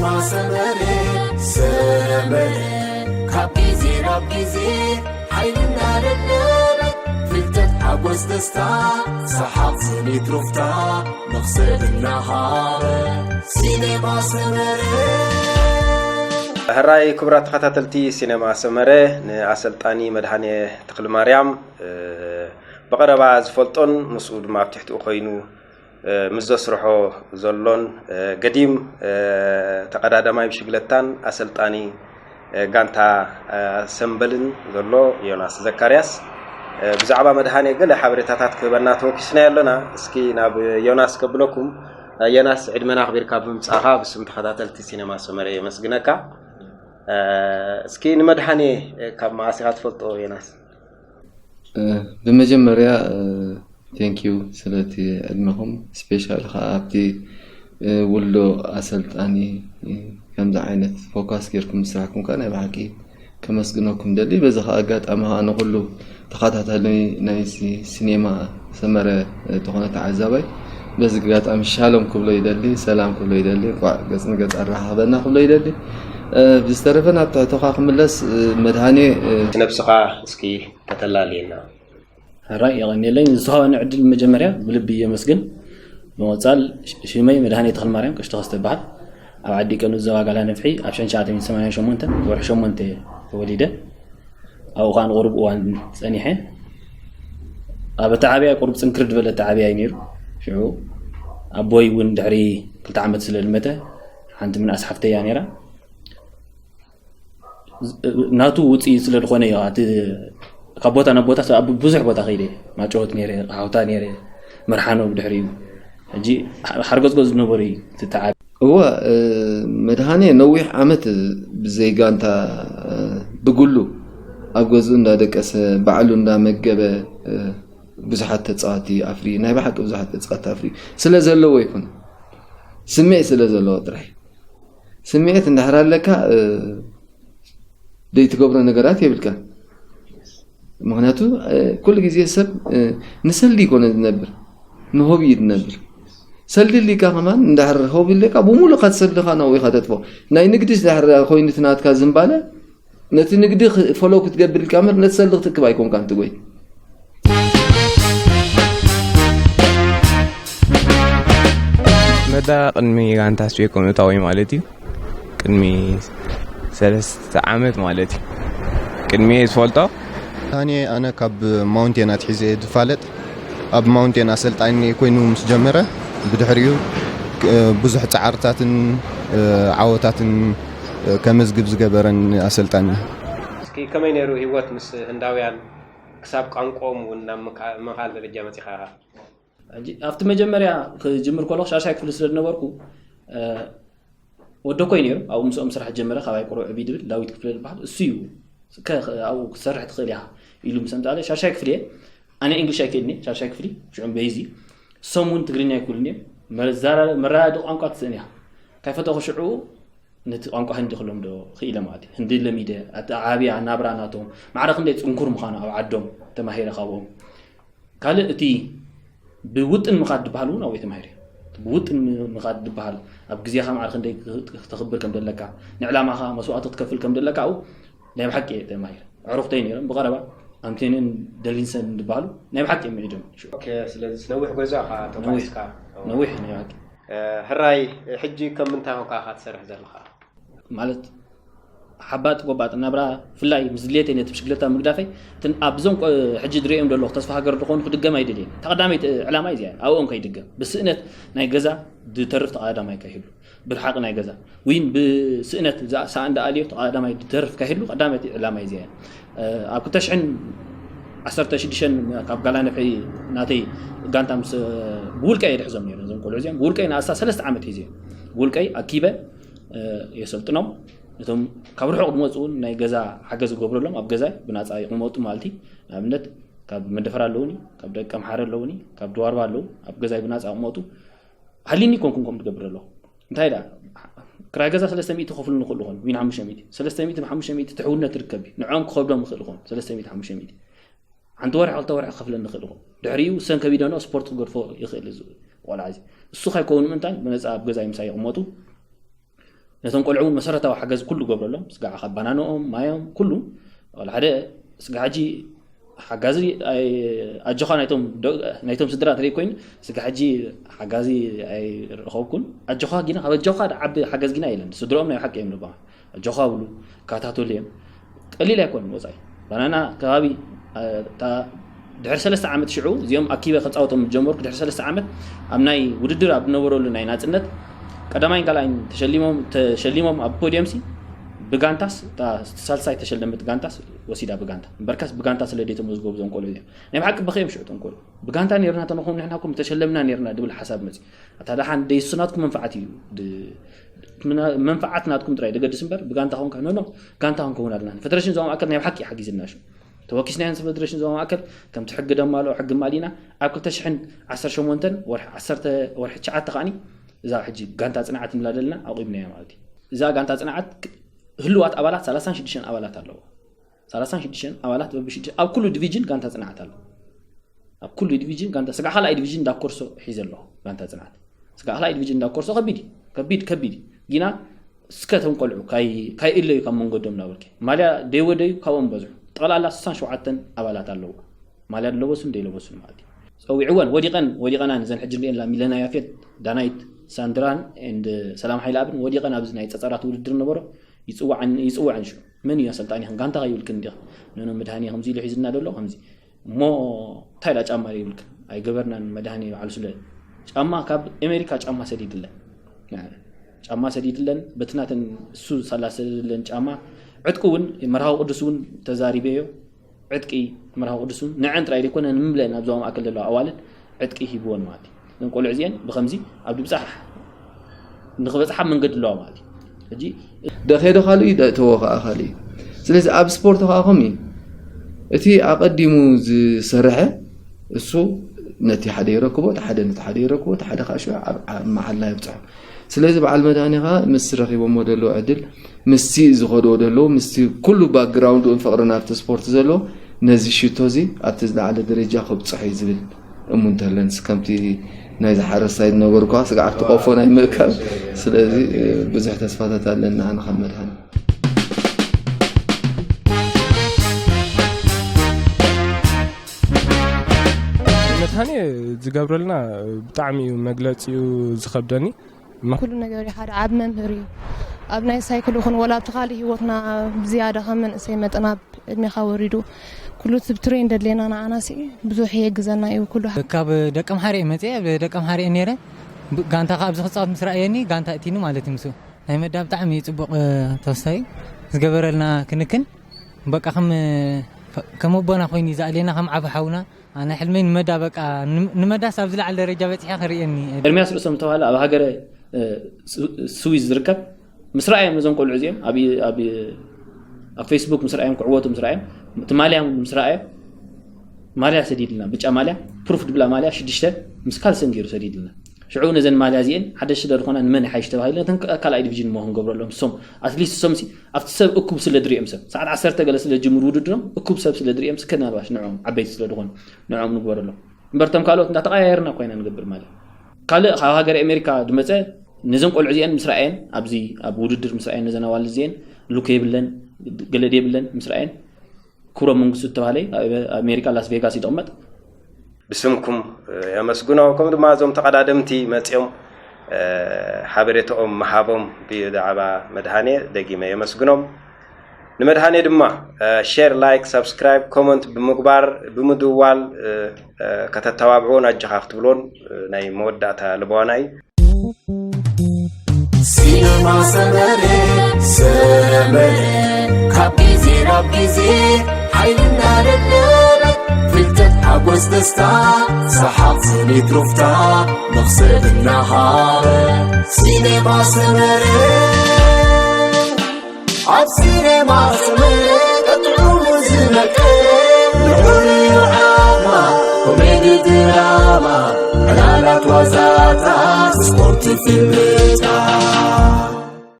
ማሰመረ ሰመረ ካብ ግዜ ናብ ግዜ ሓይልና ደደበ ፍልጠት ሓጎስ ደስታ ሰሓቕ ስኒት ሩፍታ መኽሰብ እናሃበ ሲኔማ ሰመረ። ሕራይ ክቡራት ተኸታተልቲ ሲኔማ ሰመረ፣ ንኣሰልጣኒ መድሃኔ ተኽልማርያም ብቐረባ ዝፈልጦን ምስኡ ድማ ኣብ ትሕቲኡ ኮይኑ ምስ ዘስርሖ ዘሎን ገዲም ተቐዳዳማይ ብሽግለታን ኣሰልጣኒ ጋንታ ሰምበልን ዘሎ ዮናስ ዘካርያስ ብዛዕባ መድሃኔ ገለ ሓበሬታታት ክህበና ተወኪስናዮ ኣለና። እስኪ ናብ ዮናስ ከብለኩም። ዮናስ፣ ዕድመና ኣኽቢርካ ብምምጻእኻ ብስም ተኸታተልቲ ሲነማ ሰመረ የመስግነካ። እስኪ ንመድሃኔ ካብ መዓስ ኢኻ ትፈልጦ ዮናስ? ብመጀመርያ thank you ስለቲ ዕድመኹም፣ ስፔሻሊ ከዓ ኣብቲ ውልዶ ኣሰልጣኒ ከምዚ ዓይነት ፎካስ ጌርኩም ምስራሕኩም ከዓ ናይ ብሓቂ ከመስግነኩም ደሊ። በዚ ከዓ ኣጋጣሚ ከዓ ንኩሉ ተኸታታሊ ናይ ሲኔማ ሰመረ ዝኾነ ተዓዛባይ በዚ ኣጋጣሚ ሻሎም ክብሎ ይደሊ፣ ሰላም ክብሎ ይደሊ፣ እንኳዕ ገፅ ንገፅ ኣረኻኸበና ክብሎ ይደሊ። ብዝተረፈ ናብ ትሕቶኻ ክምለስ፣ መድሃኔ ነብስኻ እስኪ ከተላልየና። ሕራይ የቐንየለይ ንዝተዋሃበኒ ዕድል። መጀመርያ ብልቢ የመስግን። ብምቕፃል ሽመይ መድሃኔ ተኽልማርያም ቀሽተኸስተ ይበሃል። ኣብ ዓዲ ቀኑ ዞባ ጋላ ነፍሒ ኣብ ሸንሻዓተ ሚእቲ ሰማንያን ሸሞንተን ወርሒ ሸሞንተ ተወሊደ። ኣብኡ ከዓ ንቁሩብ እዋን ፀኒሐ። ኣብ ኣተዓብያ ቁሩብ ፅንክር ዝበለ ኣተዓብያ እዩ ነይሩ። ሽዑ ኣቦይ እውን ድሕሪ ክልተ ዓመት ስለ ዝመተ ሓንቲ ምንኣስ ሓፍተይ እያ ነይራ። ናቱ ውፅኢት ስለ ዝኾነ እዩ። ካብ ቦታ ናብ ቦታ ብዙሕ ቦታ ከይደ ማጨወት ነረ ሓውታ ነረ መርሓኖ ብድሕሪ እዩ ሕጂ ሓርገፅጎ ዝነበሩ እዩ ትተዓብ እወ መድሃኔ ነዊሕ ዓመት ብዘይ ጋንታ ብግሉ ኣብ ገዝኡ እንዳደቀሰ ባዕሉ እንዳመገበ ብዙሓት ተፃዋቲ ኣፍሪ ናይ ብሓቂ ብዙሓት ተፃዋቲ ኣፍሪ ስለ ዘለዎ ይኹን ስምዒት ስለ ዘለዎ ጥራይ ስምዒት እንድሕር ኣለካ ደይትገብሮ ነገራት የብልካ ምክንያቱ ኩሉ ግዜ ሰብ ንሰልዲ ይኮነ ዝነብር ንሆቢ እዩ ዝነብር ሰልዲ ሊካ ከማን እንድሕር ሆቢ ሊካ ብሙሉእ ካትሰልድኻ ናብኡ ኢኻ ተጥፎ ናይ ንግዲ ድሕር ኮይኑ ትናትካ ዝንባለ ነቲ ንግዲ ፈለው ክትገብር ኢልካ ምር ነቲ ሰልዲ ክትእክብ ኣይኮንካ እንትጎይ መዳ ቅድሚ ጋንታ ስፔኮ ምእታወይ ማለት እዩ ቅድሚ ሰለስተ ዓመት ማለት እዩ ቅድሚ ዝፈልጦ ታኒ ኣነ ካብ ማውንቴን ኣትሒዘ ዝፋለጥ ኣብ ማውንቴን ኣሰልጣኒ ኮይኑ ምስ ጀመረ ብድሕሪኡ ብዙሕ ፃዕርታትን ዓወታትን ከመዝግብ ዝገበረን ኣሰልጣኒ እስኪ ከመይ ነይሩ ህይወት ምስ ህንዳውያን ክሳብ ቋንቋኦም እውን ናብ ምኻል ደረጃ መፂኻ ኢኻ ኣብቲ መጀመርያ ክጅምር ከሎ ሻሻይ ክፍሊ ስለ ዝነበርኩ ወደኮይ ነይሩ ኣብኡ ምስኦም ስራሕ ጀመረ ካባይ ቁሩብ ዕብይ ድብል ዳዊት ክፍለ ዝበሃል እሱ እዩ ኣብኡ ክትሰርሕ ትኽእል ኢኻ ኢሉ ምስ ኣምፃለ ሻሻይ ክፍሊ ኣነ እንግሊሽ ኣይክእልን እየ ሻሻይ ክፍሊ ሽዑም በይዚ እሶም እውን ትግርኛ ኣይክእሉን እዮም መረዳዲ ቋንቋ ትስእን ኢኻ ካይፈተኹ ሽዑ ነቲ ቋንቋ ህንዲ ክሎም ዶ ክኢለ ማለት እዩ ህንዲ ለሚደ ኣተዓብያ ናብራ ናቶም ማዕረ ክንደይ ፅንኩር ምዃኑ ኣብ ዓዶም ተማሂረ ካብኦም ካልእ እቲ ብውጥን ምኻድ ዝበሃል እውን ኣብኡ ተማሂረ ብውጥን ምኻድ ዝበሃል ኣብ ግዜኻ ማዕረ ክንደይ ክተኽብር ከም ዘለካ ንዕላማኻ መስዋእቲ ክትከፍል ከም ዘለካ ኣብኡ ናይ ብሓቂ እየ ተማሂረ ኣዕሩኽተይ ነይሮም ብቐረባ ኣንቶኒን ደልቪንሰን ዝበሃሉ ናይ ብሓቂ እዮም ምዒዶም ስለዚ ነዊሕ ጎይዞ ኢኻ ተጓዒዝካ ነዊሕ ናይ ብሓቂ ሕራይ ሕጂ ከም ምንታይ ኮንካ ኢኻ ትሰርሕ ዘለኻ ማለት ሓባጥ ጎባጥ ናብራ ፍላይ ምስ ድልየተይ ነቲ ብሽግለታ ምግዳፈይ ኣብዞም ሕጂ ድሪኦም ዘለኹ ተስፋ ሃገር ዝኾኑ ክድገም ኣይደልየን ተቐዳመይቲ ዕላማ እዚኣ ኣብኦም ከይድገም ብስእነት ናይ ገዛ ዝተርፍ ተቐዳማይ ከይህሉ ብርሓቕ ናይ ገዛ ዊን ብስእነት ሰኣን ደኣልዮ ተቐዳማይ ዝተርፍ ከይህሉ ቀዳመይቲ ዕላማ እዚኣ ኣብ ክልተ ሽሕን ዓሰርተ ሽዱሽተን ካብ ጋላ ነፍሒ ናተይ ጋንታ ምስ ብውልቀ እየ ድሕዞም ነይሩ እዞም ቆልዑ እዚኦም ብውልቀ ንኣሳ ሰለስተ ዓመት ሒዘ ብውልቀይ ኣኪበ የሰልጥኖም እቶም ካብ ርሑቕ ዝመፁ እውን ናይ ገዛ ሓገዝ ዝገብረሎም ኣብ ገዛይ ብናፃ ይቕመጡ ማለት እዩ ንኣብነት ካብ መንደፈራ ኣለውኒ ካብ ደቂ ኣምሓረ ኣለውኒ ካብ ድዋርባ ኣለዉ ኣብ ገዛይ ብናፃ ይቕመጡ ሃሊኒ ኮንኩም ከም ትገብር ኣለኹ እንታይ ዳ ክራይ ገዛ ሰለስተ ሚእቲ ከፍሉ ንኽእሉ ኾን ዊን ሓሙሽተ ሚእቲ ሰለስተ ሚእቲ ብሓሙሽተ ሚእቲ ትሕውነት ትርከብ እዩ ንዕኦም ክኸብዶም ይኽእል ኾን ሰለስተ ሚእቲ ሓሙሽተ ሚእቲ ሓንቲ ወርሒ ክልተ ወርሒ ክኸፍለኒ ይኽእል ኾን ድሕሪኡ ሰን ከቢደኖ ስፖርት ክገድፎ ይኽእል እዚ ቆልዓ እዚ እሱ ከይከውን ምእንታን ብነፃ ኣብ ገዛ ምሳይ ይቕመጡ ነቶም ቆልዑ እውን መሰረታዊ ሓገዝ ኩሉ ገብረሎም፣ ስጋዕ ካብ ባናንኦም፣ ማዮም፣ ኩሉ። ወላ ሓደ ስጋዕ ሕጂ ሓጋዚ ኣይ-፣ ኣጆኻ ናይቶም ደ-፣ ናይቶም ስድራ ተለይ ኮይኑ፣ ስጋዕ ሕጂ ሓጋዚ ኣይረኸብኩን። ኣጆኻ ጊና፣ ካብ ኣጆኻ ዓቢ ሓገዝ ጊና የለን። ስድርኦም ናይ ሓቂ እዮም ልባም። ኣጆኻ ብሉ፣ ካታተሉ እዮም። ቀሊል ኣይኮነን ወጻኢ። ባናና ከባቢ፣ እ፣ እታ ድሕሪ ሰለስተ ዓመት ሽዑ እዚኦም ኣኪበ ከጻወቶም ዝጀመርኩ ድሕሪ ሰለስተ ዓመት ኣብ ናይ ውድድር ኣብ ዝነበረሉ ናይ ናጽነት ቀዳማይን ካልኣይን ተሸሊሞም፣ ተሸሊሞም ኣብ ፖዲየምሲ ብጋንታስ እታ ሳልሳይ ተሸለመት ጋንታስ ወሲዳ ብጋንታ። እምበርካስ ብጋንታ ስለ ዘይተመዝገቡ እዞም ቆልዑ እዚኦም። ናይ ብሓቂ በኸዮም ሽዑ እቶም ቆልዑ። ብጋንታ ነይርና ተንኾን ንሕና እኮ ምተሸለምና ነይርና ድብል ሓሳብ መጽዩ። ኣታ ደሓን ደይሱ ናትኩም መንፈዓት እዩ። ድ-፣ ምና-፣ መንፈዓት ናትኩም ጥራይ ደገድስ እምበር ብጋንታ ኾንካ ኖ፣ ኖ፣ ጋንታ ክንከውን ኣለና። ፈደረሽን ዞባ ማእከል ናይ ብሓቂ ሓጊዝና ሽዑ። ተወኪስናዮ ፈደረሽን ዞባ ማእከል ከምቲ ሕጊ ደማልኦ ሕጊ ማሊና ኣብ ክልተ ሽሕን ዓሰርተ ሸሞንተን ወርሒ ዓሰርተ፣ ወርሒ ትሽዓተ ከኣኒ እዛ ሕጂ ጋንታ ጽንዓት ንብላ ዘለና ኣቑምናያ ማለት እዩ። እዛ ጋንታ ጽንዓት ክ-፣ ህልዋት ኣባላት ሰላሳን ሽዱሽተን ኣባላት ኣለዎ። ሰላሳን ሽዱሽተን ኣባላት በብሽዱሽተ ኣብ ኩሉ ዲቪዥን ጋንታ ጽንዓት ኣሎ። ኣብ ኩሉ ዲቪዥን ጋንታ ስጋዕ ካልኣይ ዲቪዥን እንዳኮርሶ ሒዘ ኣለኹ ጋንታ ጽንዓት። ስጋዕ ካልኣይ ዲቪዥን እንዳኮርሶ ከቢድ እዩ። ከቢድ፣ ከቢድ እዩ። ጊና እስከ እቶም ቆልዑ ካይ-፣ ካይእለዩ ካብ መንገዶም እናበልኪ። ማልያ ደይወደዩ ካብኦም በዝሑ። ጠቕላላ ስሳን ሸውዓተን ኣባላት ኣለዎ። ማልያ ዝለበሱን ዘይለበሱን ማለት እዩ። ጸዊዕወን፣ ወዲቐን፣ ወዲቐናን እዘን ሕጂ ንሪኤን ሚለና ያፌት፣ ዳናይት፣ ሳንድራን ኤንድ ሰላም ሓይለኣብን ወዲቐን ኣብዚ ናይ ጸጸራት ውድድር ነበሮ። ይጽውዓን፣ ይጽውዐን ሽዑ። መን እዩ ኣሰልጣኒኽን? ጋንታ ከይብልክን እንዲኽን? ኖኖ መድሃኔ ከምዚ ኢሉ ሒዝና ዘሎ ከምዚ። እሞ እንታይ ኢላ ጫማ ይብልክን? ኣይገበርናን መድሃኔ በዓሉ ስለ። ጫማ ካብ ኣሜሪካ ጫማ ሰዲድለን። ጫማ ሰዲድለን፣ በቲ ናተን እሱ ሳላ ሰደደለን ጫማ። ዕጥቂ እውን መርሃዊ ቅዱስ እውን ተዛሪበዮ። ዕጥቂ መርሃዊ ቅዱስ እውን ንዐን ጥራይ ዘይኮነ ንምለአን ኣብ ዞባ ማእከል ዘለዋ ኣዋልድ ዕጥቂ ሂብወን ማለት እዩ። እዘን ቆልዑ እዚአን ብኸምዚ ኣብ ድብጻሕ ንኽበጽሓ መንገዲ ኣለዋ ማለት እዩ። ሕጂ ደኸደ ካልእ እዩ፣ ደእተዎ ከዓ ካልእ እዩ። ስለዚ ኣብ ስፖርት ከዓ ከምኡ እዩ። እቲ ኣቐዲሙ ዝሰርሐ እሱ ነቲ ሓደ ይረክቦ፣ እቲ ሓደ ነቲ ሓደ ይረክቦ፣ እቲ ሓደ ከዓ ሽዑ ኣብ፣ ኣብ መዓላ ይብጽሖ። ስለዚ በዓል መድሃኔ ከዓ ምስ ረኺቦሞ ዘለዉ ዕድል፣ ምስቲ ዝኸድዎ ዘለዉ፣ ምስቲ ኩሉ ባክግራውንድኡን ፍቕሪ ናብቲ ስፖርት ዘለዎ፣ ነዚ ሽቶ እዚ ኣብቲ ዝለዓለ ደረጃ ከብጽሖ እዩ ዝብል እሙን ተለንስ፣ ከምቲ ናይዚ ሓረስታይ ዝነበርኳ ስግዓት ትቆፎ ናይ ምእካብ። ስለዚ፣ እ፣ ብዙሕ ተስፋታት ኣለና ንኻብ መድሃኔ። መድሃኔ ዝገብረልና ብጣዕሚ እዩ መግለጺኡ ዝኸብደኒ። ኩሉ ነገር እዩ ሓደ ዓብ መምህር እዩ። ኣብ ናይ ሳይክል ይኹን ወላ ኣብቲ ካልእ ህይወትና ብዝያዳ ከም መንእሰይ መጠን ኣብ ዕድሜኻ ወሪዱ ኩሉ እቲ ብትሬን ደድሌና ንዓና ሲ ብዙሕ የግዘና እዩ ኩሉ። ካብ ደቀምሓረ እየ መፅየ፣ ኣብ ደቀምሓረ እየ ነይረ። ብ-፣ ጋንታ ካብ ኣብዚ ክፃወት ምስ ረኣየኒ ጋንታ እቲኒ ማለት እዩ። ምስ ናይ መዳ ብጣዕሚ እዩ ፅቡቕ፣ እ፣ ተወሳይ ዝገበረልና ክንክን በቃ ከም፣ ከም ኣቦና ኮይኑ እዩ ዝኣልየና ከም ዓቢ ሓውና። ኣነ ሕልመይ ንመዳ በቃ ን-፣ ንመዳስ ኣብ ዝለዓለ ደረጃ በፂሐ ክርእየኒ። ኤርሚያስ ርእሶም ዝተባህለ ኣብ ሃገረ፣ እ፣ ስ-፣ ስዊዝ ዝርከብ ምስ ረኣዮም ነዞም ቆልዑ እዚኦም ኣብ፣ ኣብ፣ ኣብ ፌስቡክ ምስ ረኣዮም ክዕወቱ ምስ ረኣዮም እቲ ማልያ ምስ ረኣዮ ማልያ ሰዲድልና ብጫ ማልያ ፕሩፍ ድብላ ማልያ ሽዱሽተ ምስ ካልሰን ገይሩ ሰዲድልና። ሽዑ ነዘን ማልያ እዚኤን ሓደሽቲ ዶ ዝኾና ንመን ይሓይሽ ተባሂሉ ነተን ካ-፣ ካልኣይ ዲቪዥን እሞ ክንገብረሎም እሶም ኣትሊስት እሶም ሲ ኣብቲ ሰብ እኩብ ስለ ድሪኦም ሰብ ሰዓት ዓሰርተ ገለ ስለ ጅምሩ ውድድሮም እኩብ ሰብ ስለ ድሪኦም ስከ ናልባሽ ንዕኦም ዓበይቲ ስለ ዝኾኑ ንዕኦም ንግበረሎም። እምበር እቶም ካልኦት እንዳተቐያየርና ኮይና ንገብር ማለት እዩ። ካልእ ካብ ሃገር ኣሜሪካ ዝመፀ ነዘን ቆልዑ እዚአን ምስ ረኣየን ኣብዚ ኣብ ውድድር ምስ ረኣየን ነዘን ኣዋልድ እዚአን ሉክ የብለን ገለ የብለን ምስ ረኣየን ክብሮም መንግስቱ ዝተባህለ ኣብ ኣሜሪካ ላስ ቬጋስ ይቕመጥ። ብስምኩም የመስግኖ። ከምኡ ድማ እዞም ተቐዳደምቲ መፂኦም፣ እ፣ ሓበሬታኦም ምሃቦም ብዛዕባ መድሃኔ ደጊመ የመስግኖም። ንመድሃኔ ድማ፣ እ፣ ሼር፣ ላይክ፣ ሳብስክራይብ፣ ኮመንት ብምግባር፣ ብምድዋል፣ እ፣ እ፣ ከተተባብዕዎን ኣጀኻ ክትብልዎን፣ እ፣ ናይ መወዳእታ ልበዋና እዩ። ሲነማ ሰመረ፣ ሰመረ፣ ካብ ግዜ ናብ ግዜ ሓይልና ደደበ፣ ፍልጠት ሓጎስ ደስታ፣ ሰሓቕ ስኒት ሩፍታ፣ መኽሰብ እናሃበ። ሲነማ ሰመረ፣ ኣብ ሲነማ ሰመረ፣ ቀጥዑ ዝመቀ፣ ንዑ ዓማ፣ ኮሜዲ ድራማ፣ ዕላላት ዋዛታት፣ ስፖርት ፊልምታት።